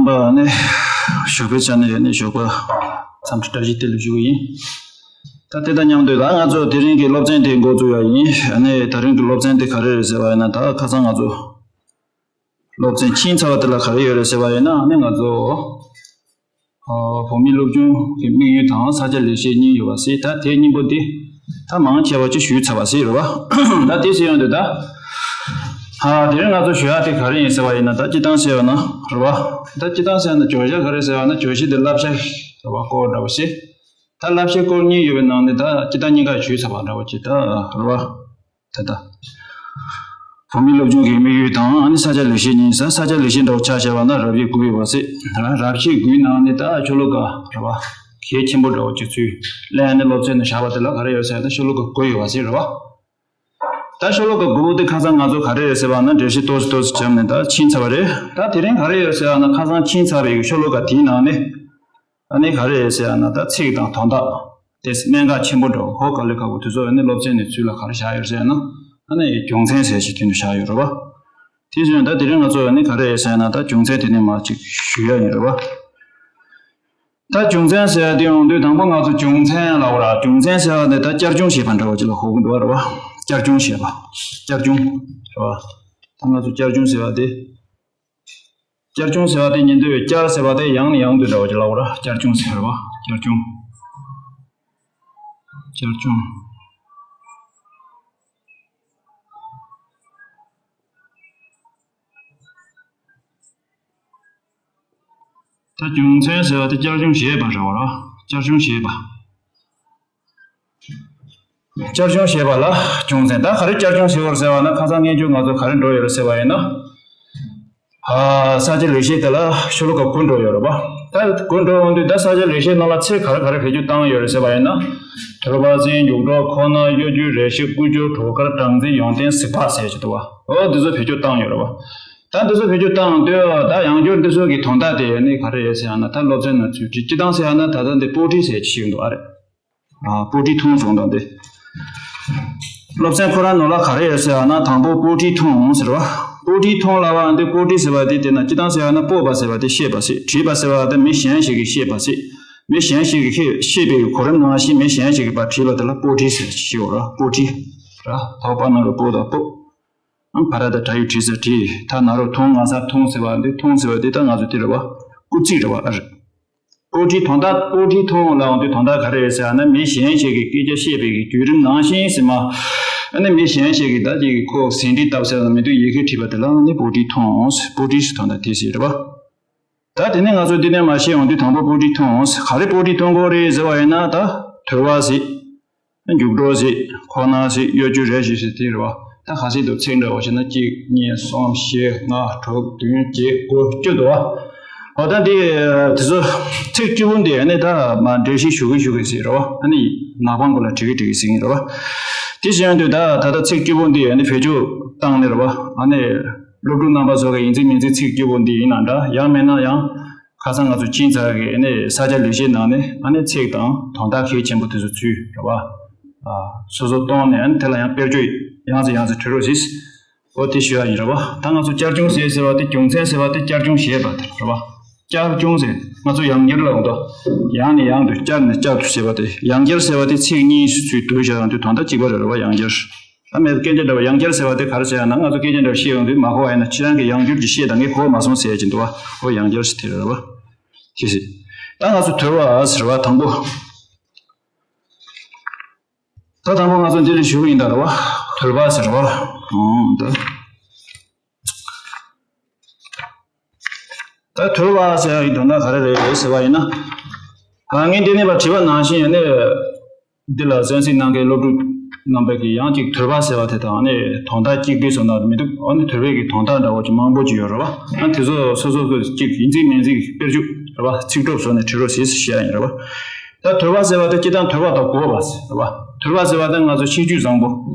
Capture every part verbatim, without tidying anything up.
ཨ་ནི་ཞོགས་པའི་ཆ་ནས་ནི་ཞོགས་པ་འཚམས་འདྲི་བཀྲ་ཤིས་བདེ་ལེགས་ཞུ་གི་ཡིན། ད་དེ་དང་མཉམ་དུ་ད་ང་ཚོ་དེ་རིང་གི་སློབ་ཚན་དེ་འགོ་བཙུགས་ཡ་ཡིན། ཨ་ནི་དེ་རིང་གི་སློབ་ཚན་དེ་ག་རེ་རེད་ཟེར་བ་ཡིན་ན། ད་ཁ་སང་ང་ཚོ་སློབ་ཚན་ཕྱིན་ཚར་བ་དེ་ལ་ག་རེ་ཡོད་རེད་ཟེར་བ་ཡིན་ན། ཨ་ནི་ང་ཚོ་ཨ་བོད་མིའི་སློབ་སྦྱོང་གི་དམིགས་ཡུལ་དང་ས་སྐྱ་ལེགས་བཤད་གཉིས་ཡོད་པ་ཟེར། ད་དེ་གཉིས་པོ་དེ་ད་མང་ཆེ་བ་ཅིག་ཞུས་ཚར་བ་ཟེར་རེད་བ། ད་དེ་ཟེར་ཡོང་དུས་ད་ཨ་དེ་རིང་ང་ཚོ་ཞུ་ཡ་དེ་ག་རེ་ཡིན་ཟེར་བ་ཡིན་ན། ད་སྤྱིར་བཏང་ཟེར་བ་ན་རེད་བ། ད་སྤྱིར་བཏང་ཟེར་བ་ན་བརྗོད་བྱ་ག་རེ་ཟེར་བ་ན། བརྗོད་གཞི་དེ་བསླབ་བྱ་རེད་བ། སྐོར་འདྲ་བོ་ཟེར། ད་བསླབ་བྱའི་སྐོར་གཉིས་ཡོད་པའི་ནང་ནས་ད་སྤྱིར་བཏང་གཉིས་ཀ་ཞུས་ཚར་བ་འདྲ་བོ་ཅིག་ད་རེད་བ། དེ་ད་བོད་མིའི་སློབ་སྦྱོང་གི་དམིགས་ཡུལ་དང་། ཨ་ནི་ས་སྐྱ་ལེགས་བཤད་གཉིས་ཟེར། ས་སྐྱ་ལེགས་བཤད་འདྲ་བོ་ཆ་བཞག་པ་ན་རབ་བྱེད་དགུ་ཡོད་པ་ཟེར། ར་རབ་བྱེད་དགུའི་ནང་ནས་ད་ཤོ་ལོ་ཀ་རེད་བ། གལ་ཆེན་པོ་འདྲ་བོ་ཅིག་ཚུར་ལེན་ནས་སློབ་ཚན་ནང་བཞག་པ་དེ་ལ་ག་རེ་ཡོད་ཟེར་ན། ཤོ་ལོ་ཀ་དགུ་ཡོད་པ་ཟེར་རེད་བ། ད་ཤོ་ལོ་ཀ་དགུ་པོ་དེ་ཁ་སང་ང་ཚོ་ག་རེ་ཡོད་ཟེར་བ་ན་འགྲེལ་བཤད་ཏོག་ཙམ་ཏོག་ཙམ་བརྒྱབ་ནས་ད་ཕྱིན་ཚར་བ་རེད། ད་དེ་རིང་ག་རེ་ཡོད་ཟེར་བ་ན་ཁ་སང་ཕྱིན་ཚར་བའི་ཤོ་ལོ་ཀ་དེའི་ནང་ནས། ཨ་ནི་ག་རེ་ཟེར་ཡ་ན། ད་ཚིག་དང་དོན་དག་དེ་གནད་འགག་ཆེན་པོ་འདྲ་བོ་ག་ལེ་ག་བོ་དེ་ཚོ་ཨ་ནི་སློབ་ཚན་ནས་ཚུར་ལ་ག་རེ་བཞག་ཡོད་ཟེར་ན། ཨ་ནི་རྒྱུ་མཚན་ཟེར་ཞིག་དེ་ནས་བཞག་ཡོད་རེད་བ། དེ་བཞིན་ད་དེ་རིང་ང་ཚོ་ཨ་ནི་ག་རེ་ཟེར་ན། ད་རྒྱུ་མཚན་དེ་ནས་མར་ཅིག་ཞུ་ཡ་ཡིན་རེད་བ། ད་རྒྱུ་མཚན་ཟེར་ཡ་དེ་ཡོང་དུས་དང་པོ་ང་ཚོ་རྒྱུ་མཚན་ལབ་པ་ར། རྒྱུ་མཚན་ཟེར་བ་དེ་ད་བསྐྱར་སྦྱོང་བྱེད་པ་འདྲ་བོ་ཅིག་ལ་གོ་གི་འདུག་བ་རེད་བ། བསྐྱར་སྦྱོང་བྱེད་པ། བསྐྱར་སྦྱོང་རེད་བ། ད་ང་ཚོ་བསྐྱར་སྦྱོང་ཟེར་བ་དེ། བསྐྱར་སྦྱོང་ཟེར་བ་དེ་ཉིན་དུ་བསྐྱར་ཟེར་བ་དེ་ཡང་ནས་ཡང་དུ་འདྲ་བ་ཅིག་ལབ་པ་ར། བསྐྱར་སྦྱོང་ཟེར་བ། བསྐྱར་སྦྱོང་། བསྐྱར་སྦྱོང་། ད་རྒྱུ་མཚན་ཟེར་བ་དེ་བསྐྱར་སྦྱོང་བྱེད་པ་རེད་བ་ར། བསྐྱར་སྦྱོང་བྱེད་པ། བསྐྱར་སྦྱོང་བྱེད་པ་ལ་རྒྱུ་མཚན། ད་ག་རེ་བསྐྱར་སྦྱོང་བྱེད་པར་ཟེར་བ་ན། ཁ་སང་སྔོན་འཇུག་ང་ཚོ་ག་རེ་འགྲོ་ཡོད་རེད་ཟེར་བ་ཡིན་ན། ཨ་ས་སྐྱ་ལེགས་བཤད་དེ་ལ་ཤོ་ལོ་ཀ་དགུ་འགྲོ་ཡོད་རེད་པ། ད་དགུ་འགྲོ་ཡོང་དུས་ད་ས་སྐྱ་ལེགས་བཤད་ནང་ལ་ཚིག་ག་རེ་ག་རེ་བེད་སྤྱོད་བཏང་ཡོད་རེད་ཟེར་བ་ཡིན་ན། ཐོས་པ་ཟེར། མཇུག་སྒྲོ། ཁོ་ན། གཡོ་སྒྱུ། རེ་ཞིག་སྐུ་སྦྱོར། གྲོགས་དཀར། སྦྲང་རྩི། ཡོན་ཏན་གཟིགས་པ་ཟེར་གྱི་འདུག་བ། འོ་འདི་ཚོ་བེད་སྤྱོད་བཏང་ཡོད་རེད་པ། ད་འདི་ཚོ་བེད་སྤྱོད་བཏང་དུས་ད་ཡང་བསྐྱར་འདི་ཚོ་གི་དོན་དག་དེ་ནི་ག་རེ་རེད་ཟེར་ཡང་ན། ད་སློབ་ཚན་ནང་ཚུད་དུས་སྤྱིར་བཏང་ཟེར་ཡང་ན། ད་ལྟ་འདི་པོ་ཏི་ཟེར་གྱི་ཞིག་འདུག་ཨ་རེད། ཨ་པོ་ཏི་ཐུང་སོང་དང་དེ། སློབ་ཚན་ཁོ་རང་ནང་ལ་ག་རེ་ཡོད་ཟེར་ཡང་ན། དང་པོ་པོ་ཏི་ཐུང་ཟེར་བ། པོ་ཏི་ཐུང་ལབ་པ་འདི། པོ་ཏི་ཟེར་བ་དེ་དེ་ན་སྤྱིར་བཏང་ཟེར་ཡང་ན་སྤོབས་པ་ཟེར་བ་དེ་བཤད་པ་ཟེར། དྲིས་པ་ཟེར་བ་དེ་མི་གཞན་ཞིག་གིས་བཤད་པ་ཟེར། མི་གཞན་ཞིག་གིས་བཤད་པའི་གོ་རིམ་ནང་བཞིན་མི་གཞན་ཞིག་གིས་ཕར་དྲིས་པ་དེ་ལ་པོ་ཏི་ཟེར་ཞེས་པ་ར། པོ་ཏི་ར། ད་པ་ན་རོ་པོ་ད་པོ། ཨང་བ་ར་ད་བྲ་ཡུ་བྲི་ས་བྲིས། ད་ན་རོ་ཐུང་། ང་ས་ཐུང་ཟེར་བ་འདི། ཐུང་ཟེར་བ་འདི་ད་ང་ཚོ་དེ་རེད་བ། སྐུ་ཚིག་རེད་བ་ཨ་རེད། པོ་ཏི་དོན་དག། པོ་ཏི་ཐུང་ལབ་ཡོང་དུས་དོན་དག་ག་རེ་རེད་ཟེར་ན། མི་གཞན་ཞིག་གིས་སྐད་ཆ་བཤད་པའི་གི་བརྒྱུད་རིམ་ནང་བཞིན་ཟེར་མ། ཨ་ནི་མི་གཞན་ཞིག་གིས་ད་ཅིག་ཁོ་ཟིན་བྲིས་བཏབ་ཟེར་ན་མི་འདུག་ཡི་གེ་བྲིས་པ་དེ་ལ་ནི་པོ་ཏི་ཐུང་། པོ་ཏི་ཟེར་དོན་དག་དེ་ཟེར་རེད་བ། ད་དེ་ནས་ང་ཚོ་འདི་ནས་མར་བཤད་ཡོང་དུས་དང་པོ་པོ་ཏི་ཐུང་། ག་རེ་པོ་ཏི་ཐུང་དགོས་རེད་ཟེར་བ་ཡིན་ན། ད་ཐོས་པ་ཟེར། མཇུག་སྒྲོ་ཟེར། ཁོ་ན་ཟེར། གཡོ་སྒྱུ། རེ་ཞིག་ཟེར། དེ་རེད་བ། ད་ག་ཚོད་འདུག་ཚིག་འདྲ་བོ་བྱས་ན་གཅིག་གཉིས་གསུམ་བཞི་ལྔ་དྲུག་བདུན་བརྒྱད་དགུ་བཅུ་འདུག་བ། འོ་ད་འདི་དེ་ཚོ་ཚིག་བཅུ་པོ་འདི་ཨ་ནི་ད་མར་འགྲེལ་བཤད་ཞུ་གི་ཞུ་གི་ཟེར་རེད་བ། ཨ་ནི་ནག་པང་གུ་ལ་བྲི་གི་བྲི་གི་ཟེར་གི་རེད་བ། དེ་བྱས་ཡོང་དུས་ད་ད་ལྟ་ཚིག་བཅུ་པོ་འདི་ཨ་ནི་བེད་སྤྱོད་བཏང་ནས་རེད་བ། ཨ་ནི་སློབ་ཕྲུག་རྣམ་པ་ཚོ་གི་ཡིན་གཅིག་མིན་གཅིག་ཚིག་བཅུ་པོ་འདི་ཡིན་ན་འདྲ། ཡང་མིན་ན་ཡང་ཁ་སང་ང་ཚོ་ཕྱིན་ཚར་གི་ཨ་ནི་ས་སྐྱ་ལེགས་བཤད་ནང་ནས་ཨ་ནི་ཚིག་དང་དོན་དག་གལ་ཆེན་པོ་དེ་ཚོ་ཚུར་རེད་བ། ཨ་སོ་སོ་བཏོན་ནས་ཨ་ནི་དེ་ལ་ཡང་དཔེར་བརྗོད་ཡང་སེ་ཡང་སེ་བྲི་རོགས་ཟེར། འོ་དེ་ཞུ་ཡ་ཡིན་རེད་བ། ད་ང་ཚོ་བསྐྱར་སྦྱོང་ཟེར་ཟེར་བ་དེ། རྒྱུ་མཚན་ཟེར་བ་དེ་བསྐྱར་སྦྱོང་བྱེད་པ་དེ་རེད་བ། བསྐྱར་སྦྱོང་ཟེར། ང་ཚོ་ཡང་བསྐྱར་ལབ་འདུག་ཡང་ནས་ཡང་དུ། བསྐྱར་ནས་བསྐྱར་དུ་ཟེར་བ་དེ། ཡང་བསྐྱར་ཟེར་བ་དེ་ཚིག་གཉིས་སུ་ཚུར་བསྡུས་བཞག་ཡོང་དུས་དོན་དག་གཅིག་པ་རེད་རེད་བ། ཡང་བསྐྱར། ད་མེད་སྐད་ཆ་འདྲ་བ་ཡང་བསྐྱར་ཟེར་བ་དེ་ག་རེ་ཟེར་ཡང་ན། ང་ཚོ་སྐད་ཆ་འདྲ་བ་བཤད་ཡོང་དུས་མ་གོ་བ་ཡིན་ན། ཁྱེད་རང་གིས་ཡང་བསྐྱར་གྱི་བཤད་དང་ངས་གོ་མ་སོང་ཟེར་གྱི་འདུག་བ། འོ་ཡང་བསྐྱར་ཟེར་དེ་རེད་བ། དེ་ཟེར། ད་ང་ཚོ་ཐོས་པ་ཟེར་བ་དང་པོ། ད་དང་པོ་ང་ཚོ་འདི་ལ་ཞུ་གི་ཡིན་ད་རེད་བ། ཐོས་པ་ཟེར་བ། ཨང་ད། ད་ཐོས་པ་ཟེར་ཡག་གི་དོན་དག་ག་རེ་རེད་ཟེར་བ་ཡིན་ན། ཨ་ངས་འདི་ནས་ཕར་བྲིས་པ་ནང་བཞིན་ཡང་ནས་འདི་ལ་གསན་གཟིགས་གནང་མཁན་སློབ་ཕྲུག་རྣམ་པས་ཀྱིས་ཡང་ཅིག་ཐོས་པ་ཟེར་བ་དེ་དང་ནི་དོན་དག་གཅིག་པའི་བཟོ་འདྲ་མི་འདུག་ཨ་ནི་ཐོས་པའི་གི་དོན་དག་འདྲ་བོ་ཅིག་མང་པོ་ཅིག་ཡོད་རེད་བ། ཨ་དེ་ཚོ་སོ་སོ་སོ་གཅིག་ཡིན་གཅིག་མིན་གཅིག་དཔེར་བརྗོད་རེད་བ། ཚིག་གྲོགས་བཟོས་ནས་བྲིས་རོགས་ཟེར་ཞུ་ཡ་ཡིན་རེད་བ། ད་ཐོས་པ་ཟེར་བ་དེ་སྤྱིར་བཏང་ཐོས་པ་དང་གོ་བ་ཟེར་རེད་བ། ཐོས་པ་ཟེར་བ་དེ་ང་ཚོ་ཤེས་རྒྱུད་བཟང་པོ།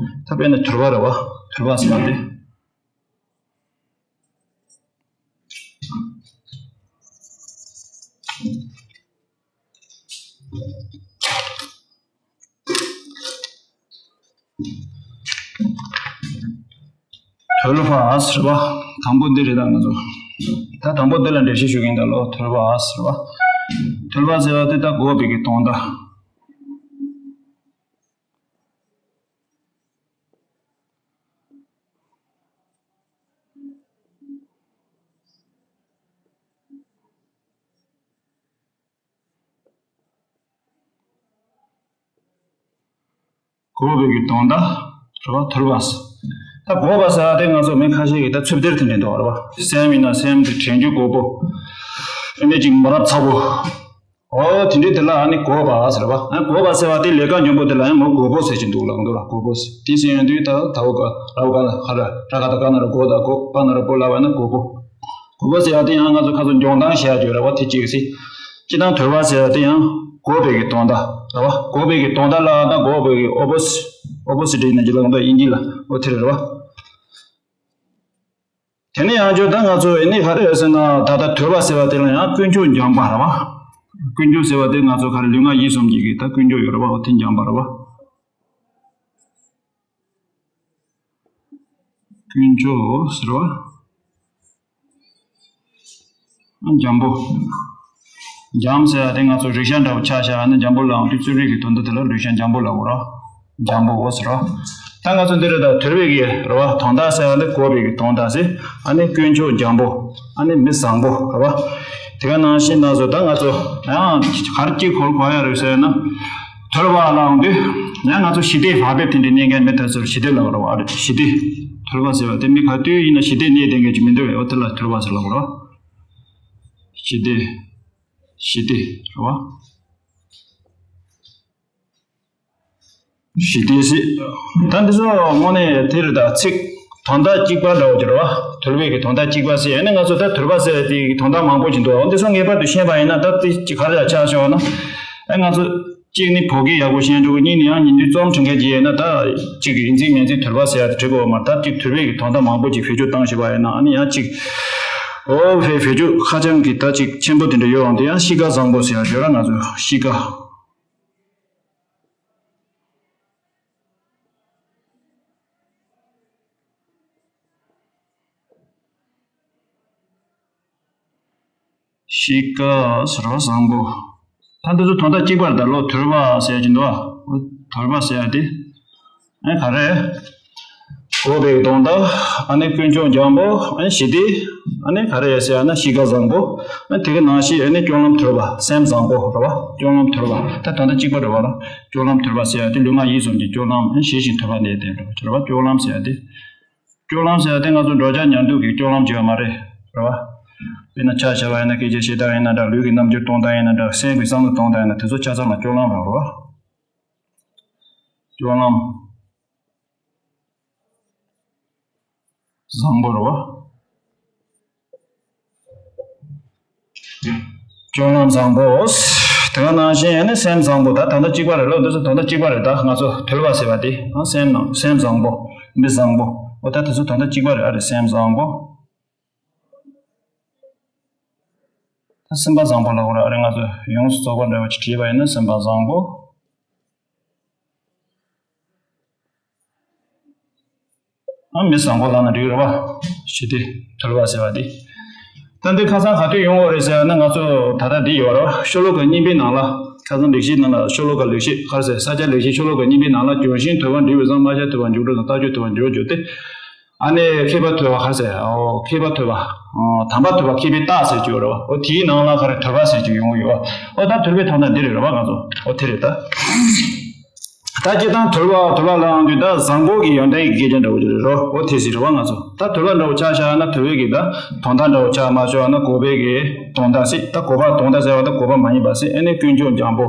ད་དཔེར་ན་ཐོས་པ་རེད་བ། ཐོས་པ་ཟེར་བ་དེ། ཐོས་པ་ཟེར་བ། དང་པོ་འདི་རེད། ད་ང་ཚོ་ ད་དང་པོ་འདི་ལ་འགྲེལ་བཤད་ཞུ་གིན་ད་ལོ་ཐོལ་པ་ཟེར་བ། ཐོལ་པ་ཟེར་བ་དེ་ད་འགོག་པའི་གི་དོན་དག་འགོག་པའི་གི་དོན་དག་རེད་བ། ཐོལ་པ་ཟེར། ད་འགོག་པ་ཟེར་བ་དེ་ང་ཚོ་མི་ཁ་ཤས་ཀྱིས་ད་ཚུབ་སྟེར་དེ་འདྲ་འདུག་རེད་བ། སེམས་ཡིན་ན་སེམས་དེ་དྲན་རྒྱུ་དགོས་པོ། ཨ་ནི་ཅིག་མ་རབས་ཚ་པོ། ཨོ་དེ་འདྲའི་དེ་ལ་ཨ་ནི་འགོག་པ་ཟེར་བ། ཨ་འགོག་པ་ཟེར་བ་དེ་ལས་ཀ་འཇོན་པོ་དེ་ལ་ཡང་མོ་འགོག་པོ་ཟེར་གྱི་འདུག་ལབ་འདུག་ལ། འགོག་པོ་ཟེར་དེ་ཟེར་ཡོང་དུས་ད་ད་འོ་ག་ར་འོ་ག་ལ་ཁ་ར་ར་ག་ད་ག་ན་ར་འགོག་ད་འགོག་པ་ན་ར་འགོག་ལབ་པ་ན་འགོག་པོ། འགོག་པོ་ཟེར་བ་དེ་ཡང་ང་ཚོ་ཁ་ཚོ་འཇོན་ཐང་བཤད་རྒྱུ་རེད་བ། དེ་གཅིག་ཟེར། སྤྱིར་བཏང་ཐོལ་པ་ཟེར་བ་དེ་ཡང་འགོག་པའི་གི་དོན་དག་རེད་བ། འགོག་པའི་གི་དོན་དག་ལ་ད་འགོག་པའི་གི་ཨོ་པོ་སི་ཨོ་པོ་སི་ཊི་ཡིན་ན་ཅི་ལབ་འདུག་དབྱིན་ཇི་ལ། ཨོ་དེ་རེད་བ། དེ་ནས་ཡང་བསྐྱར་ད་ང་ཚོ་ཨེ་ནི་ག་རེ་ཡོད་ཟེར་ན། ད་ལྟ་ཐོལ་པ་ཟེར་བ་དེ་ལ་ཡང་དཀོན་མཆོག་འཇམ་པ་རེད་བ། དཀོན་མཆོག་ཟེར་བ་དེ་ང་ཚོ་ག་རེ་ལུས་ངག་ཡིད་གསུམ་གྱི་གི་ད་དཀོན་མཆོག་ཡོད་རེད་བ། འོ་དེ་འཇམ་པ་རེད་བ། དཀོན་མཆོག་ཟེར་བ། འཇམ་པོ། འཇམ་ཟེར་བ་དེ་ང་ཚོ་རིག་ཤ་འདྲ་བོ་ཆ་བཞག་ན་འཇམ་པོ་ལབ་དུས་རྩོད་རིག་གི་དོན་དག་དེ་ལ་རིག་ཤ་འཇམ་པོ་ལབ་དགོས་ར། འཇམ་པོ་འོ་ཟེར་ར། ད་ང་ཚོ་འདི་རེད་ད། ཐོལ་པའི་གི་རེད་བ། དོན་དག་ཟེར་བ་འདི་འགོག་པའི་གི་དོན་དག་ཟེར། ཨ་ནི་དཀོན་མཆོག་འཇམ་པོ། ཨ་ནི་མི་བཟང་པོ་རེད་བ། དེ་ག་ནང་བཞིན་ད་གཟོད་ད་ང་ཚོ་ཡང་ག་རེ་གཅིག་གོ་གོ་ཡ་རེད་ཟེར་ན། ཐོལ་པ་ལབ་དུས་ཡང་ང་ཚོ་ཞི་བདེ་བག་ཕེབས་དེ་འདྲའི་གནས་མཁན་མི་དེ་ཚོར་ཞི་བདེ་ལབ་རེད་བ། ཞི་བདེ། ཐོལ་པ་ཟེར་བ་དེ་མི་ག་དུས་ཡིན་ན་ཞི་བདེ་གནས་བསྡད་མཁན་ཅིག་མི་འདུག་བས། འོ་དེ་ལ་ཐོལ་པ་ཟེར་ལབ་རེད་བ། ཞི་བདེ། ཞི་བདེ་རེད་བ། ཞི་བདེ་ཟེར། ད་འདི་ཚོ་དངོས་གནས་དེ་རེད་ད། ཚིག་དོན་དག་གཅིག་པ་འདྲ་བོ་ཅིག་རེད་བ། ཐོལ་པའི་གི་དོན་དག་གཅིག་པ་ཟེར་ཡང་ན་ང་ཚོ་ད་ཐོལ་པ་ཟེར་དེ་གི་དོན་དག་མང་པོ་ཅིག་འདུག་འོ་འདི་ཚོ་ངེས་པར་དུ་ཤེས་པ་ཡིན་ན་ད་དེ་ཅིག་ག་རེ་ཡ་ཆགས་ཤོག་ན། ཨ་ང་ཚོ་གཅིག་ནི་བོད་སྐད་ཡག་པོ་ཤེས་འགྲོ་གི། གཉིས་ནི་ཡང་ཉིན་རྒྱུན་རྩོམ་འབྲི་མཁན་ཅིག་ཡིན་ན་ད་ཅིག་ཡིན་ཚིག་མིན་ཚིག་ཐོལ་པ་ཟེར་ཡ་དེ་འབྲི་དགོས་པ་མ་རེད། ད་ཅིག་ཐོལ་པའི་གི་དོན་དག་མང་པོ་ཅིག་བེད་སྤྱོད་བཏང་ཤེས་པ་ཡིན་ན། ཨ་ནི་ཡང་ཅིག་ཨོ་བེད་བེད་སྤྱོད་ཧ་ཅང་གི་ད་ཅིག་ཆེན་པོ་དེ་འདྲ་ཡོད་འོང་དེ་ཡང་གཤིས་ཀ་བཟང་པོ་ཟེར་ཡ་ཡོད་ར། ང་ཚོ་གཤིས་ཀ། གཤིས་ཀ་ཟེར་བ་བཟང་པོ། ད་འདི་ཚོ་དོན་དག་གཅིག་པ་རེད་ད། ལོ་ཐོལ་པ་ཟེར་གྱི་འདུག་ཨ། ཐོལ་པ་ཟེར་ཡ་དེ། ཨེ་ག་རེ། འགོག་པའི་དོན་དག་ཨ་ནི་དཀོན་མཆོག་འཇམ་པོ། ཨ་ནི་ཞི་བདེ། ཨ་ནི་ག་རེ་ཟེར་ཡ་ན་གཤིས་ཀ་བཟང་པོ། ཨ་དེ་གི་ནང་བཞིན་ཨ་ནི་སྤྱོད་ལམ་ཐོལ་པ། སེམས་བཟང་པོ་རེད་བ། སྤྱོད་ལམ་ཐོལ་པ་ད་དོན་དག་གཅིག་པ་རེད་བ་ལ། སྤྱོད་ལམ་ཐོལ་པ་ཟེར་ཡ་དེ་ལུས་ངག་ཡིད་གསུམ་གྱི་སྤྱོད་ལམ། ཨ་ཞི་ཞིང་དོལ་པ་གནས་བརྟན་རེད་བ། སྤྱོད་ལམ་ཟེར་ཡ་དེ། སྤྱོད་ལམ་ཟེར་ཡ་དེ་ང་ཚོ་འགྲོ་འཆག་ཉལ་འདུག་གི་སྤྱོད་ལམ་བྱེད་པ་མ་རེད། རེད་བ། དཔེར་ན་ཆ་བཞག་པ་ཡིན་ན་སྐད་ཆ་བཤད་སྟངས་ཡིན་ན་འདྲ། ལུས་ཀྱི་རྣམ་འགྱུར་གཏོང་སྟངས་ཡིན་ན་འདྲ། སེམས་ཀྱི་བསམ་བློ་གཏོང་སྟངས་ཡིན་ན། དེ་ཚོ་ཆ་ཚང་ལ་སྤྱོད་ལམ་རེད་བ། སྤྱོད་ལམ་བཟང་པོ་རེད་བ། སྤྱོད་ལམ་བཟང་པོ། དེ་ག་ནང་བཞིན་ཨ་ནི་སེམས་བཟང་པོ། ད་དོན་དག་གཅིག་པ་རེད་ལོ། འདི་ཚོ་དོན་དག་གཅིག་པ་རེད། ད་ང་ཚོ་ཐོལ་པ་ཟེར་བ་དེ་ཨ་སེམས་ནང་སེམས་བཟང་པོ། མི་བཟང་པོ། འོ་ད་དེ་ཚོ་དོན་དག་གཅིག་པ་རེད། ཨ་རེད། སེམས་བཟང་པོ། ད་སེམས་པ་བཟང་པོ་ལབ་དགོས་རེད། ཨ་རེད། ང་ཚོ་ཡོངས་སུ་རྫོགས་པ་འདྲ་བ་ཅིག་བྲིས་པ་ཡིན་ན་སེམས་པ་བཟང་པོ། ཨ་མི་བཟང་པོ་ལབ་ན་འགྲིག་རེད་བ། ཞི་བདེ་ཐོལ་པ་ཟེར་བ་འདི། ད་འདི་ཁ་སང་ག་དུས་ཡོང་བ་རེད་ཟེར་ན། ང་ཚོ་ད་ལྟ་འདི་ཡོད་རེད་བ། ཤོ་ལོ་ཀ་གཉིས་པའི་ནང་ལ། ཁ་སང་ལེགས་བཤད་ནང་ལ། ཤོ་ལོ་ཀ་ལེགས་བཤད་ག་རེ་ཟེར། ས་སྐྱ་ལེགས་བཤད་ཤོ་ལོ་ཀ་གཉིས་པའི་ནང་ལ། ལྗོན་ཤིང་དོད་པ་འབྲི་བས་བཟང་། རྨ་བྱ་དོད་པ་མཇུག་སྒྲོ་དང་། རྟགས་ཆོས་དོད་པ་འབྲི་བར་འགྱུར་ཏེ། ཨ་ནི་མཁས་པ་ཐོས་པ་ག་རེ་ཟེར། ཨོ་མཁས་པ་ཐོས་པ། ཨོ་དམ་པ་ཐོས་པ་མཁས་པའི་རྟགས་ཟེར་གྱི་ཡོད་རེད་བ། ཨོ་དེའི་ནང་ལ་ག་རེ་ཐོལ་པ་ཟེར་གྱི་ཡོང་གི་ཡོད་བ། ཨོ་ད་ཐོལ་པའི་དོན་དག་འདི་རེད་རེད་བ། ང་ཚོ་ཨོ་དེ་རེད་ད། ད་སྤྱིར་བཏང་ཐོལ་པ་ཐོལ་པ་ལབ་ཡོང་དུས་ད་བཟང་པོ་གི་ཡོན་ཏན་གྱི་སྐད་ཆ་འདྲ་བོ་ཅིག་རེད་རོ། ཨོ་དེ་ཟེར་རེད་བ། ང་ཚོ་ད་ཐོལ་པ་འདྲ་བོ་ཆ་བཞག་ན། ཐོལ་པའི་གི་ད་དོན་དག་འདྲ་བོ་ཆ་མ་བཞག་ན། འགོག་པའི་གི་དོན་དག་ཟེར། ད་འགོག་པ་དོན་དག་ཟེར་བ་ད་འགོག་པ་མ་ཡིན་པ་ཟེར། ཨ་ནི་དཀོན་མཆོག་འཇམ་པོ།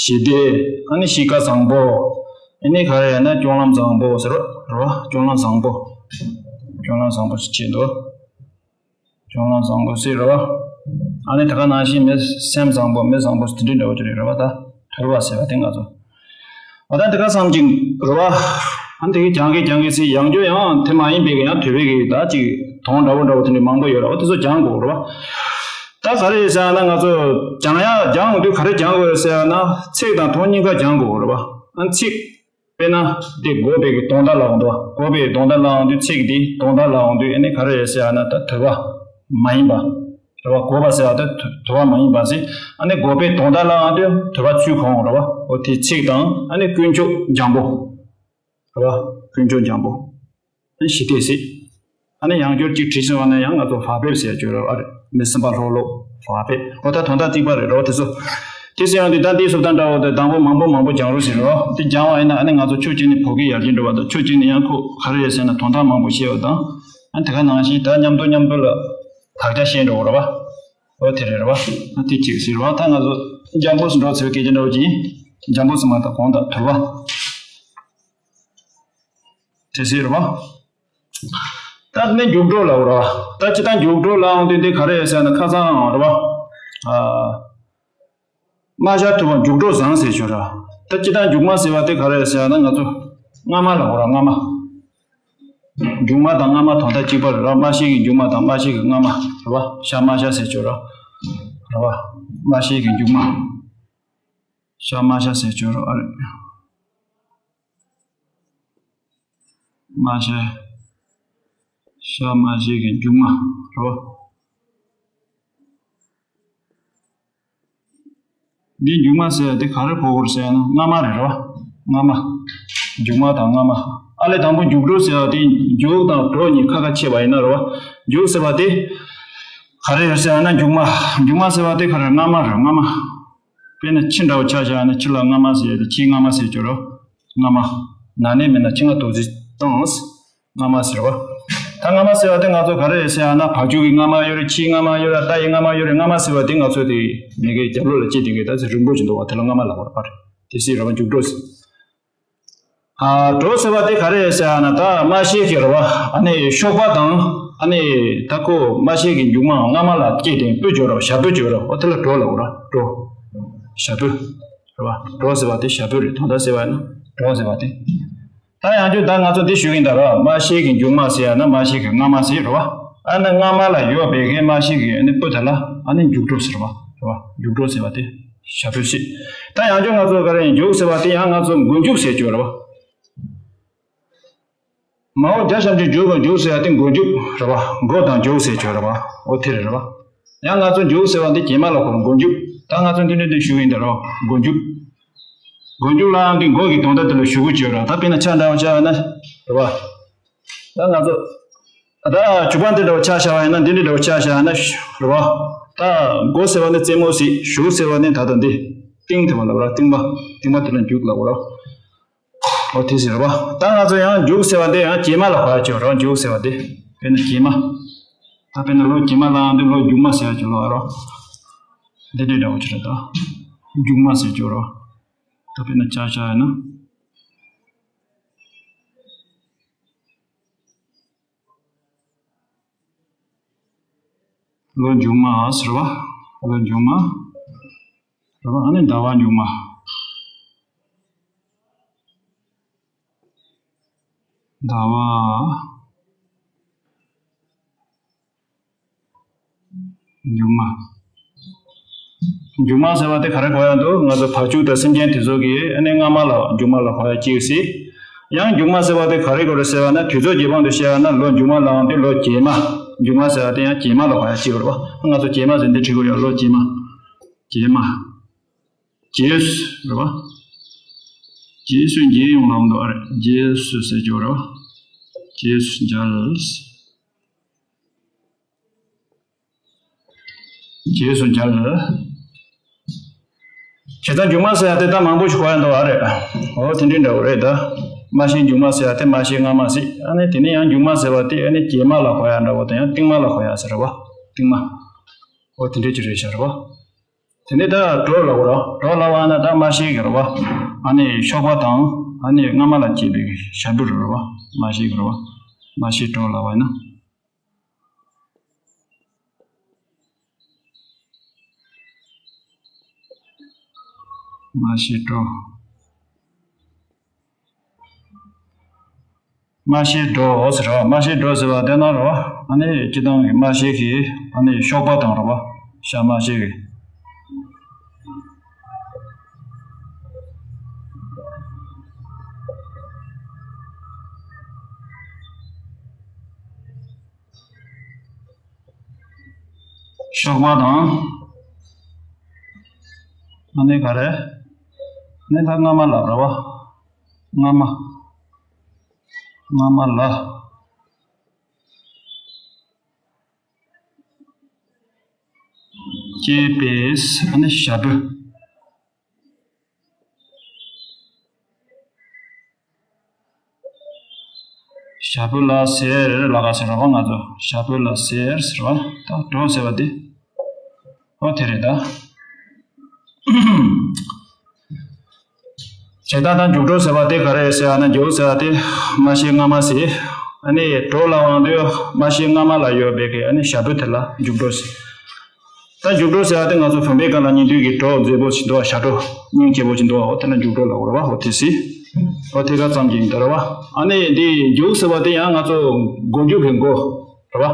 ཞི་བདེ། ཨ་ནི་གཤིས་ཀ་བཟང་པོ། ཨ་ནི་ག་རེ་ཡིན་ན་སྤྱོད་ལམ་བཟང་པོ་ཟེར་རོ། རེད་བ། སྤྱོད་ལམ་བཟང་པོ། སྤྱོད་ལམ་བཟང་པོ་ཟེར་བྱས་འདུག་སྤྱོད་ལམ་བཟང་པོ་ཟེར་རེད་བ། ཨ་ནི་དེ་ག་ནང་བཞིན་མི་སེམས་བཟང་པོ། མི་བཟང་པོ་ཟེར་དེ་འདྲ་འདྲ་བོ་ཅིག་རེད་རེད་བ། ད་ཐོལ་པ་ཟེར་བ་དེ་ང་ཚོ། ཨ་ད་དེ་ག་བསམ་གྱི་རེད་བ། ཨ་ནི་དེ་གི་སྦྱང་གི་སྦྱང་གི་ཟེར། ཡང་བསྐྱར་ཡང་དེ་མ་ཡིན་པའི་གི་ཡང་ཐོལ་པའི་གི་ད་ཅིག་དོན་འདྲ་བོ་འདྲ་བོ་དེ་འདྲ་མང་པོ་ཡོད་རེད་བ། དེ་ཚོ་སྦྱང་དགོས་རེད་བ། ད་ག་རེ་ཟེར་ན། ང་ཚོ་སྦྱང་ཡ་སྦྱང་དུས་ག་རེ་སྦྱང་དགོས་ཟེར་ན། ཚིག་དང་དོན་གཉིས་ཀ་སྦྱང་དགོས་རེད་བ། ཨ་ཚིག་དཔེར་ན་འདི་འགོག་པའི་གི་དོན་དག་ལ་འོང་དུས། འགོག་པའི་དོན་དག་ལ་འོང་དུས། ཚིག་འདི་དོན་དག་ལ་འོང་དུས། ཨ་ནི་ག་རེ་རེད་ཟེར་ན། ད་ཐོལ་པ། མ་ཡིན་པ། རེད་བ། དགོས་པ་ཟེར་བ་དེ་དོར་བ་མ་ཡིན་པ་ཟེར། ཨ་ནི་དགོས་པའི་དོན་དག་ལའང་དེ་དོར་བ་ཚུལ་གང་རེད་བ། འོ་དེ་ཚིག་དང་ཨ་ནི་དཀོན་མཆོག་འཇམ་པོ། རེད་བ། དཀོན་མཆོག་འཇམ་པོ། ཨ་ནི་ཞི་བདེ་ཟེར། ཨ་ནི་ཡང་བསྐྱར་གཅིག་བྲིས་ཟིན་པ་ན་ཡང་ང་ཚོ་བག་ཕེབས་ཟེར་རྒྱུ་རེད་བ། རེད། མི་སེམས་པ་ལྷོད་ལྷོད་བག་ཕེབས། འོ་ད་དོན་དག་གཅིག་པ་རེད་རོ། དེ་ཚོ། དེ་ཟེར་ཡང་དེ་ད་འདི་སོབ་དང་འདྲ་བོ་དེ་དང་པོ་མང་པོ་མང་པོ་སྦྱང་རོགས་ཟེར་རོ། དེ་སྦྱང་བ་ཡིན་ན་ཨ་ནི་ང་ཚོ་ཕྱོགས་གཅིག་ནས་བོད་སྐད་ཡར་རྒྱས་འགྲོ་བ་དང་ཕྱོགས་གཅིག་ནས་ཡང་ཁོ་ག་རེ་ཡོད་ཟེར་ན་དོན་དག་མང་པོ་ཤེས་པ་དང་། ཨ་ནི་དེ་ག་ནང་བཞིན་ད་མཉམ་དུ་མཉམ་དུ་ལ་དག་ཆ་ཤེས་འགྲོ་བ་རེད་བ། འོ་དེ་རེད་རེད་བ། ཨ་དེ་གཅིག་ཟེར་བ། ད་ང་ཚོ་འཇམ་པོ་སུ་འགྲོ་ཚེ་སྐད་ཆ་འདྲ་བོ་ཅིག་འཇམ་པོ་སུ་མ་ད་གོང་དང་དོར་བ། དེ་ཟེར་བ། ད་ནི་འཇུག་སྒྲོ་ལབ་ར། ད་ཅི་ད་འཇུག་སྒྲོ་ལབ་འོང་དུས་འདི་ག་རེ་ཟེར་ན་ཁ་སང་ར་བ། ཨ། རྨ་བྱ་ཐུབ་པ་འཇུག་སྒྲོ་བཟང་ཟེར་ཆོག་ར། ད་ཅི་ད་མཇུག་མ་ཟེར་བ་དེ་ག་རེ་ཟེར་ན་ང་ཚོ་རྔ་མ་ལབ་ར། རྔ་མ། མཇུག་མ་དང་རྔ་མ་དོན་དག་གཅིག་པ་རེད་ར། རྨ་བྱའི་གི་མཇུག་མ་དང་རྨ་བྱའི་གི་རྔ་མ་ར་བ། ཤ་རྨ་བྱ་ཟེར་ཆོག་ར། ར་བ། རྨ་བྱའི་གི་མཇུག་མ། ཤ་རྨ་བྱ་ཟེར་ཆོག་ར་ཨ་རེད། རྨ་བྱ། ཤ་རྨ་བྱའི་གི་མཇུག་མ་རོ། འདི་མཇུག་མ་ཟེར་བ་དེ་ག་རེ་གོ་དགོས་ཟེར་ན་རྔ་མ་རེད་རོ། རྔ་མ། མཇུག་མ་དང་རྔ་མ། ཨ་ལས་དང་པོ་མཇུག་སྒྲོ་ཟེར་བ་དེ་མཇུག་དང་སྒྲོ་གཉིས་ཁ་ཁ་ཕྱེ་བ་ཡིན་ན་རོ། མཇུག་ཟེར་བ་དེ་ག་རེ་ཡོད་ཟེར་ན་མཇུག་མ། མཇུག་མ་ཟེར་བ་དེ་ག་རེ་རྔ་མ་རེད་རྔ་མ། དཔེར་ན་ཁྱི་འདྲ་བོ་ཆ་བཞག་ན་ཁྱི་ལ་རྔ་མ་ཟེར་ཡ་དེ་ཁྱིའི་རྔ་མ་ཟེར་གྱི་རོ། རྔ་མ། ན་ནིང་མིན་ན་ཁྱི་རྔ་དོག་རྫི་བཏང་། རྔ་མ་ཟེར་བ། ད་རྔ་མ་ཟེར་བ་དེ་ང་ཚོ་ག་རེ་ཟེར་ཡ་ན་བག་ཆུ་གི་རྔ་མ་ཡོད་རེད། ཁྱིའི་རྔ་མ་ཡོད་རེད། རྟ་ཡི་རྔ་མ་ཡོད་རེད། རྔ་མ་ཟེར་བ་དེ་ང་ཚོ་དེ་མི་གའི་རྒྱབ་ལོགས་ལ་སྐྱེས་དེ་གའི་ད་ཚེ་རིང་པོ་ཅིག་འདུག་བ། དེ་ལ་རྔ་མ་ལབ་པ་རེད། དེ་སྲིད་ར་བ་མཇུག་སྒྲོ་ཟེར། ཨ། སྒྲོ་ཟེར་བ་དེ་ག་རེ་ཟེར་ཡ་ན་ད་རྨ་བྱའི་གི་ར་བ། ཨ་ནི་གཤོག་པ་དང་ཨ་ནི་ད་ཁོ་རྨ་བྱའི་གི་མཇུག་མ་རྔ་མ་ལ་སྐྱེས་དེ་སྤུ་བྱོ་ར་བ། ཞ་སྤུ་བྱོ་ར་བ། དེ་ལ་སྒྲོ་ལབ་ར། སྒྲོ། ཞ་སྤུ། རེད་བ། སྒྲོ་ཟེར་བ་དེ་ཞ་སྤུ་རེད། དོན་དག་ཟེར་བ་ཡིན་ན་སྒྲོ་ཟེར་བ་དེ། ད་ཡང་བསྐྱར་ད་ང་ཚོ་འདི་ཞུ་གིན་ད་ར། རྨ་བྱའི་གི་མཇུག་མ་ཟེར་ཡ་ན་རྨ་བྱའི་གི་རྔ་མ་ཟེར་རེད་བ། ཨ་ནི་རྔ་མ་ལ་ཡོད་པའི་གི་རྨ་བྱའི་གི་ཨ་ནི་སྤུ་དེ་ལ་ཨ་ནི་མཇུག་སྒྲོ་ཟེར་བ་རེད་བ། མཇུག་སྒྲོ་ཟེར་བ་དེ་ཞ་སྤུ་ཟེར། ད་ཡང་བསྐྱར་ང་ཚོ་ག་རེ་མཇུག་ཟེར་བ་དེ་ཡང་ང་ཚོ་མགོ་མཇུག་ཟེར་གྱི་རེད་བ། མ་འོངས་བརྒྱ་ཞབས་ཀྱུ་མཇུག་གི་མཇུག་ཟེར་ཡ་དེ་མགོ་མཇུག་རེད་བ། མགོ་དང་མཇུག་ཟེར་གྱི་རེད་བ། འོ་དེ་རེད་བ། ཡང་ང་ཚོ་མཇུག་ཟེར་བ་འདི་གྱེས་མ་ལ་གོ་ར། མགོ་མཇུག་ད་ང་ཚོ་འདི་འདྲ་འདི་ཞུ་གི་ཡིན་ད་ར་བ། མགོ་མཇུག་མགོ་མཇུག་ལའང་འདི་མགོ་གི་དོན་དག་དེ་ལ་ཞུ་དགོས་ཀྱི་ཡོད་ར། ད་དཔེར་ན་ཆ་འདྲ་བ་བཞག་ན་རེད་བ། ད་ང་ཚོ་ད་ཇུ་པན་འདི་འདྲ་བ་ཆ་བཞག་པ་ཡིན་ན། འདི་འདྲ་འདྲ་བ་ཆ་བཞག་ན་རེད་བ། ད་མགོ་ཟེར་བ་འདི་རྩེ་མོ་ཟེར། མཇུག་ཟེར་བ་འདི་ད་ལྟ་འདི་རྟིང་དེ་བ་ལ་བ་ར། རྟིང་པ་རྟིང་པ་དེ་ལ་མཇུག་ལ་བ་ར། འོ་དེ་ཟེར་བ། ད་ང་ཚོ་ཡང་མཇུག་ཟེར་བ་དེ་ཡང་གྱེས་མ་ལ་གོ་ཡ་ཅིག་ཡོད་རེད། མཇུག་ཟེར་བ་དེ་དཔེར་ན་གྱེས་མ། ད་དཔེར་ན་ལོ་གྱེས་མ་ལའང་འདི་ལོ་མཇུག་མ་ཟེར་ཡ་ཅིག་ལོ་ཨ་རོ། འདི་འདྲའི་འདྲ་བོ་ཅིག་རེད་ད། མཇུག་མ་ཟེར་ཅིག་ཡོད་རེད། ད་དཔེར་ན་ཆ་བཞག་ཡ་ན། ལོ་མཇུག་མ་ཟེར་བ། ལོ་མཇུག་མ་ཟེར་བ། ཨ་ནི་ཟླ་བ་མཇུག་མ། ཟླ་བ་མཇུག་མ། མཇུག་མ་ཟེར་བ་དེ་ག་རེ་གོ་ཡ་འདུག་ང་ཚོ་བག་ཆུ་དང་སེམས་ཅན་དེ་ཚོ་གི་ཨ་ནི་རྔ་མ་ལ་མཇུག་མ་ལ་གོ་ཡ་གཅིག་སྲིད། ཡང་མཇུག་མ་ཟེར་བ་དེ་ག་རེ་གོ་རེད་ཟེར་བ་ན། དུས་ཚོད་རྒྱས་པ་འདི་བཤད་ཡ་ན་ལོ་མཇུག་མ་ལའང་དེ་ལོ་གྱེས་མ། མཇུག་མ་ཟེར་བ་དེ་ཡང་གྱེས་མ་ལ་གོ་ཡ་གཅིག་རེད་བ། ང་ཚོ་གྱེས་མ་ཟེར་འདི་བྲིས་དགོས་ཡ། ལོ་གྱེས་མ། གྱེས་མ། རྗེས་སུ་རེད་བ། རྗེས་སུ་མཇལ་ཡོང་ལབ་འདུག་ཨ་རེད། རྗེས་སུ་ཟེར་རྒྱུ་རེད་བ། རྗེས་སུ་མཇལ། རྗེས་སུ་མཇལ། བྱས་ཙང་མཇུག་མ་ཟེར་ཡ་དེ་ད་མང་པོ་ཞིག་གོ་ཡ་འདུག་ཨ་རེད། འོ་དེ་འདྲའི་འདྲ་བོ་རེད་ད། རྨ་བྱའི་མཇུག་མ་ཟེར་ཡ་དེ་རྨ་བྱའི་རྔ་མ་ཟེར། ཨ་ནི་དེ་ནས་ཡང་མཇུག་མ་ཟེར་བ་དེ་ཨ་ནི་གྱེས་མ་ལ་གོ་ཡ་འདྲ་བོ་དང་ཡང་རྟིང་མ་ལ་གོ་ཡ་ཟེར་རེད་བ། རྟིང་མ། འོ་དེ་འདྲའི་ཅིག་རེད་ཤག་རེད་བ། དེ་ནས་ད་སྒྲོ་ལབ་དགོས་ར། སྒྲོ་ལབ་པ་ན་ད་རྨ་བྱའི་གི་རེད་བ། ཨ་ནི་གཤོག་པ་དང་ཨ་ནི་རྔ་མ་ལ་སྐྱེས་པའི་ཞབས་བྲོ་རེད་བ། རྨ་བྱའི་གི་རེད་བ། རྨ་བྱའི་སྒྲོ་ལབ་པ་ན། རྨ་བྱའི་སྒྲོ། རྨ་བྱའི་སྒྲོ་ཟེར་བ། རྨ་བྱའི་སྒྲོ་ཟེར་བ་དེ་ན་རེད་བ། ཨ་ནི་སྤྱིར་བཏང་གི་རྨ་བྱའི་གི་ཨ་ནི་གཤོག་པ་དང་རེད་བ། ཤ་རྨ་བྱའི་གི། གཤོག་པ་དང་། ཨ་ནི་ག་རེ། ཨ་ནི་ད་རྔ་མ་ལ་རེད་བ། རྔ་མ། རྔ་མ་ལ། སྐྱེས་པས་ཨ་ནི་ཞབས་བྲོ། ཞབས་བྲོ་ལ་ཟེར་ལ་ག་ཟེར་བ་ང་ཚོ་ཞབས་བྲོ་ལ་ཟེར་ཟེར་བ་ད་བྲོ་ཟེར་བ་དེ། ཨོ་དེ་རེད་ད། བྱེད་སྟངས་དང་མཇུག་སྒྲོ་ཟེར་བ་དེ་ག་རེ་ཟེར་ཨ་ན་མཇུག་ཟེར་བ་དེ་མ་ཤེས་རྔ་མ་ཟེར། ཨ་ནི་བྲོ་ལ་དབང་དུས་མ་ཤེས་རྔ་མ་ལ་ཡོད་པའི་གི་ཨ་ནི་ཞབས་བྲོ་དེ་ལ་མཇུག་སྒྲོ་ཟེར། ད་མཇུག་སྒྲོ་ཟེར་བ་དེ་ང་ཚོ་བུམ་པའི་སྒང་ལ་ཉན་དུས་ཀྱི་བྲོ་མཛེས་པོ་ཞིག་འདུག་བ། ཞབས་བྲོ་སྙིང་རྗེ་པོ་ཞིག་འདུག་བ། འོ་དེ་ལ་མཇུག་སྒྲོ་ལ་འོ་རེད་བ། འོ་དེ་ཟེར། འོ་དེ་ག་ཙམ་གྱིས་ཡིན་ད་རེད་བ། ཨ་ནི་འདི་མཇུག་ཟེར་བ་དེ་ཡང་ང་ཚོ་མགོ་མཇུག་གི་མགོ་རེད་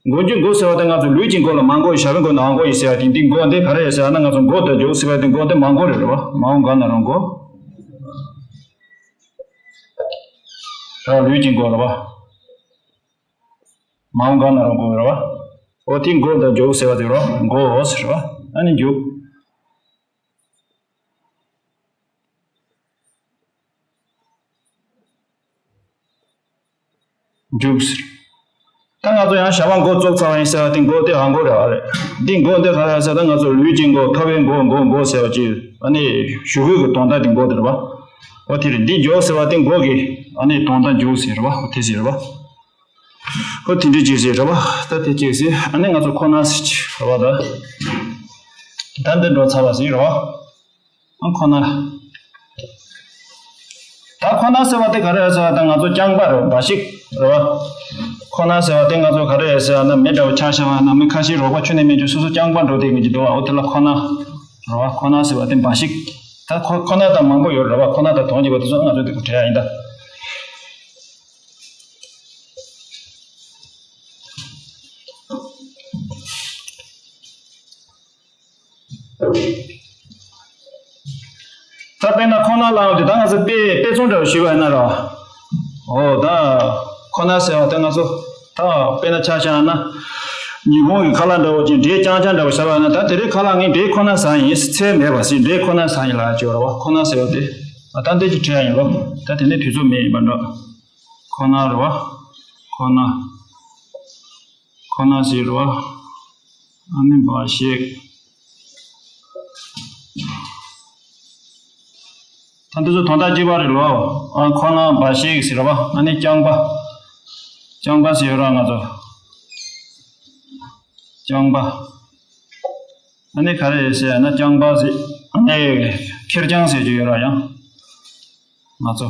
བ། མགོ་མཇུག་མགོ་ཟེར་བ་དེ་ང་ཚོ་ལུས་ཀྱི་མགོ་ལ་མ་མགོ་ཡིན། ཞབས་པའི་མགོ་ནང་མགོ་ཡིན་ཟེར་བ་དེ་འདི་མགོ་འདི་ག་རེ་ཡིན་ཟེར་བ་ན་ང་ཚོ་མགོ་དང་མཇུག་ཟེར་བ་དེ་མགོ་འདི་མ་མགོ་རེད་རེད་བ། མ་འོངས་ག་ན་རང་མགོ་རེད་བ། ལུས་ཀྱི་མགོ་རེད་བ། མ་འོངས་ག་ན་རང་མགོ་རེད་བ། འོ་དེ་མགོ་དང་མཇུག་ཟེར་བ་དེ་རེད་བ། མགོ་ཟེར་བ་ཨ་ནི་མཇུག་མཇུག་ཟེར། ད་ང་ཚོ་ཡང་ཞབས་པ་མགོ་བཙུགས་ཚར་བ་ཡིན་ཟེར་བ་དེ་མགོ་དེ་ཨ་མགོ་རེད་བ་རེད། འདི་མགོ་འདི་ག་རེ་ཟེར་ད་ང་ཚོ་ལུས་ཀྱི་མགོ་ཐོ་བའི་མགོ་མགོ་མགོ་ཟེར་བ་ཅིག་ཨ་ནི་ཞུ་གུའི་གི་དོན་དག་དེ་མགོ་དེ་རེད་བ། འོ་དེ་རེད། འདི་མཇུག་ཟེར་བ་དེ་མགོ་གི་ཨ་ནི་དོན་དག་མཇུག་ཟེར་བ་འོ་དེ་ཟེར་བ། འོ་དེ་འདྲའི་ཅིག་ཟེར་རེད་བ། ད་དེ་ཅིག་ཟེར་ཨ་ནི་ང་ཚོ་ཁོ་ན་ཟེར་ཅིག་རེད་བ་ད། ད་འདི་འགྲོ་ཚར་བ་ཟེར་རེད་བ། ཨ་ཁོ་ན། ད་ཁོ་ན་ཟེར་བ་དེ་ག་རེ་རེད་ཟེར་བ་དང་ང་ཚོ་རྐྱང་པ་རེད་འབའ་ཞིག་རེད་བ། ཁོ་ན་ཟེར་བ་དེ་ང་ཚོ་ག་རེ་རེད་ཟེར་བ་ན་མི་འདྲ་བོ་ཆ་བཞག་པ་ན་མི་ཁ་ཤས་རོགས་པ་ཁྱོན་ནས་མེད་དུས་སོ་སོ་རྐྱང་པ་འགྲོ་བསྡད་མཁན་ཅིག་འདུག་བ། འོ་དེ་ལ་ཁོ་ན་རེད་བ། ཁོ་ན་ཟེར་བ་དེ་འབའ་ཞིག་ད་ཁོ་ཁོ་ན་དང་མང་པོ་ཡོད་རེད་བ། ཁོ་ན་དང་དོན་གཅིག་པ་དེ་ཚོ་ང་ཚོ་དེ་ག་བྲིས་ཡ་ཡིན་ད། ད་དཔེར་ན་ཁོ་ན་ལབ་དུས་ད་ང་ཚོ་དཔེ་དཔེ་མཚོན་འདྲ་བོ་ཞུས་པ་ཡིན་ན་ར། འོ་ད་ཁོ་ན་ཟེར་བ་ད་ང་ཚོ་ད་དཔེར་ན་ཆ་བཞག་ན། ཉིན་གུང་གི་ཁ་ལག་འདྲ་བོ་ཅིག་འབྲས་རྐྱང་རྐྱང་འདྲ་བོ་ཟ་བ་ཡིན་ན་ད་དེ་རིང་ཁ་ལག་ངས་འབྲས་ཁོ་ན་ཟ་ཡིན། ཚལ་མེད་པ་ཟེར་འབྲས་ཁོ་ན་ཟ་ཡིན་ལབ་ཀྱི་ཡོད་ར་བ། ཁོ་ན་ཟེར་བ་དེ་ད་འདི་ཅིག་བྲིས་ཡ་ཡིན་ལོ། ད་དེ་ནས་དུས་ཚོད་མེད་ཡིན་པ་འདྲ། ཁོ་ན་རེད་བ། ཁོ་ན། ཁོ་ན་ཟེར་བ། ཨ་ནི་འབའ་ཞིག་ད་འདི་ཚོ་དོན་དག་གཅིག་པ་རེད་ལོ། ཨ་ཁོ་ན་འབའ་ཞིག་ཟེར་བ། ཨ་ནི་རྐྱང་པ། རྐྱང་པ་ཟེར་ར་ང་ཚོ། རྐྱང་པ། ཨ་ནི་ག་རེ་ཟེར་ན་རྐྱང་པ་ཟེར། ཨ་ནི་ཁེར་རྐྱང་ཟེར་རྒྱུ་ཡོད་ར་ཡང་། ང་ཚོ།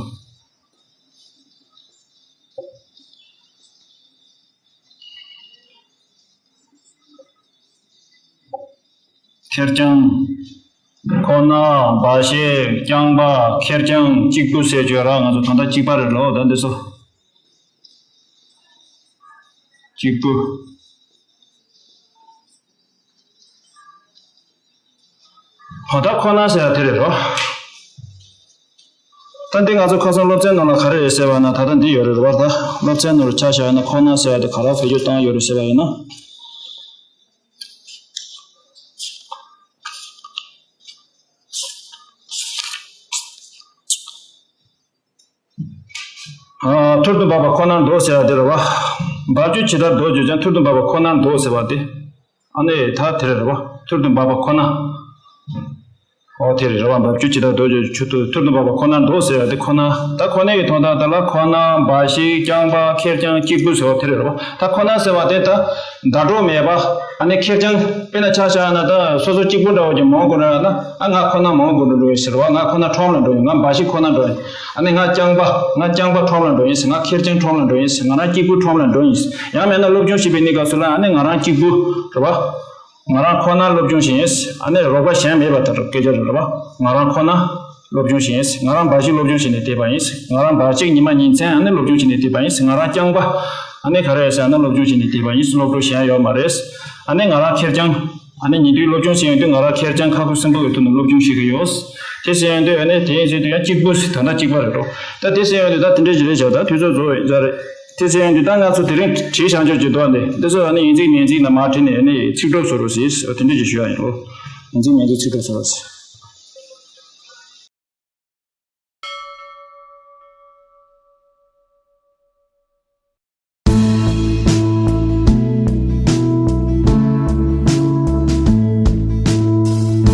ཁེར་རྐྱང་། ཁོ་ན། འབའ་ཞིག་རྐྱང་པ། ཁེར་རྐྱང་། གཅིག་པུ་ཟེར་བརྗོད་ར་ང་ཚོ་ད་ལྟ་གཅིག་པ་རེད་ལོ་ད་འདི་ཚོ། གཅིག་པུ། ད་ལྟ་ཁོ་ན་ཟེར་ཡ་དེ་རེད་རོ། ད་འདི་ང་ཚོ་ཁ་སང་སློབ་ཚན་ནང་ལ་ག་རེ་རེད་ཟེར་བ་ན་ད་ལྟ་འདི་ཡོད་རེད་རོ། ད་སློབ་ཚན་ནང་ལ་ཆ་བཞག་ན་ཁོ་ན་ཟེར་བ་དེ་ག་རེ་བེད་སྤྱོད་བཏང་ཡོད་རེད་ཟེར་བ་ཡིན་ན། ཨ། ཐུར་དུ་འབབ་པ་ཁོ་ནར་འདོད་ཟེར་བ་དེ་རེད་བ། འབབ་ཆུ་ཇི་ལྟར་འདོད་བརྗོད་ཀྱང་ཐུར་དུ་འབབ་པ་ཁོ་ནར་འདོད་ཟེར་བ་དེ། ཨ་ནི་ད་དེ་རེད་བ། ཐུར་དུ་འབབ་པ་ཁོ་ན། ཨོ་དེ་རེད་བ། འབབ་ཆུ་ཇི་ལྟར་འདོད་བརྗོད་ཆུ་ཐུར་ཐུར་དུ་འབབ་པ་ཁོ་ནར་འདོད་ཟེར་བ་དེ་ཁོ་ན། ད་ཁོ་ནའི་གི་དོན་དག་དེ་ལ་ཁོ་ན་འབའ་ཞིག་རྐྱང་པ་ཁེར་རྐྱང་གཅིག་པུ་ཟེར་བ་དེ་རེད་བ། ད་ཁོ་ན་ཟེར་བ་དེ་ད་བརྡ་སྤྲོད་མེད་པ། ཨ་ནི་ཁེར་རྐྱང་དཔེར་ན་ཆ་བཞག་ན་ད་སོ་སོ་གཅིག་པུ་འདྲ་བོ་ཅིག་མང་པོ་འགྲོ་ཡོད་ན། ཨ་ང་ཁོ་ན་མང་པོ་འགྲོ་འགྲོ་ཡིན་ཟེར་བ། ང་ཁོ་ན་ཁྲོམ་ལ་འགྲོ་ཡིན། ང་འབའ་ཞིག་ཁོ་ན་འགྲོ་ཡིན། ཨ་ནི་ང་རྐྱང་པ། ང་རྐྱང་པ་ཁྲོམ་ལ་འགྲོ་ཡིན་ཟེར། ང་ཁེར་རྐྱང་ཁྲོམ་ལ་འགྲོ་ཡིན་ཟེར། ང་རང་གཅིག་པུ་ཁྲོམ་ལ་འགྲོ་ཡིན་ཟེར། ཡང་མེད་ན་སློབ་སྦྱོང་བྱེད་པའི་གནས་སྐབས་སུ་ལ་ཨ་ནི་ང་རང་གཅིག་པུ་རེད་བ། ང་རང་ཁོ་ན་སློབ་སྦྱོང་བྱེད་ཡིན་ཟེར། ཨ་ནི་རོགས་པ་གཞན་མེད་པ་ལྟར་སྐད་ཆ་རེད་བ། ང་རང་ཁོ་ན་སློབ་སྦྱོང་བྱེད་ཡིན་ཟེར། ང་རང་འབའ་ཞིག་སློབ་སྦྱོང་བྱས་ནས་བསྡད་པ་ཡིན་ཟེར། ང་རང་འབའ་ཞིག་ཉི་མ་ཉིན་མཚན་ཨ་ནི་སློབ་སྦྱོང་བྱས་ནས་བསྡད་པ་ཡིན་ཟེར། ང་རང་རྐྱང་པ་ཨ་ནི་ག་རེ་ཟེར་ཨ་ནི་སློབ་སྦྱོང་བྱས་ནས་བསྡད་པ་ཡིན་ཟེར། སློབ་གྲོགས་གཞན་ཡོད་མ་རེད་ཟེར། ཨ་ནི་ང་རང་ཁེར་རྐྱང་། ཨ་ནི་ཉིན་དུས་སློབ་སྦྱོང་བྱེད་ཡོང་དུས་ང་རང་ཁེར་རྐྱང་ཁ་ཁུ་སིམ་པོ་གི་ཐོག་ནས་སློབ་སྦྱོང་བྱེད་ཀྱི་ཡོད། དེ་ཟེར་ཡོང་དུས་ཨ་ནི་དེ་ཡིན་ཟེར་དུས་ཡང་གཅིག་པུ་ཟེར་ད་ལྟ་གཅིག་པ་རེད་འགྲོ། ད་དེ་ཟེར་ཡོང་དུས་ད་དེ་འདྲ་ཞིག་རེད་བྱ། ད་དུས་ཚོད་རྫོགས་ཡོད་ས་རེད། དེ་ཚོ་ཡང་འདི་ལྟར་ང་ཚོ་དེ་རིང་བྲིས་བཞག་ཆོག་ཅིག་འདུག་ཨ། འདི་འདི་ཚོ་ཨ་ནི་ཡིན་ཚིག་མིན་ཚིག་ནང་མར་བྲིས་ནས་ཨ་ནི་ཚིག་གྲོགས་བཟོ་རོགས་ཟེར། དེ་འདྲ་ཅིག་ཞུ་ཡ་ཡིན། ཨོ། ཡིན་ཚིག་མིན་ཚིག་ཚིག་གྲོགས་བཟོ་རོགས་ཟེར།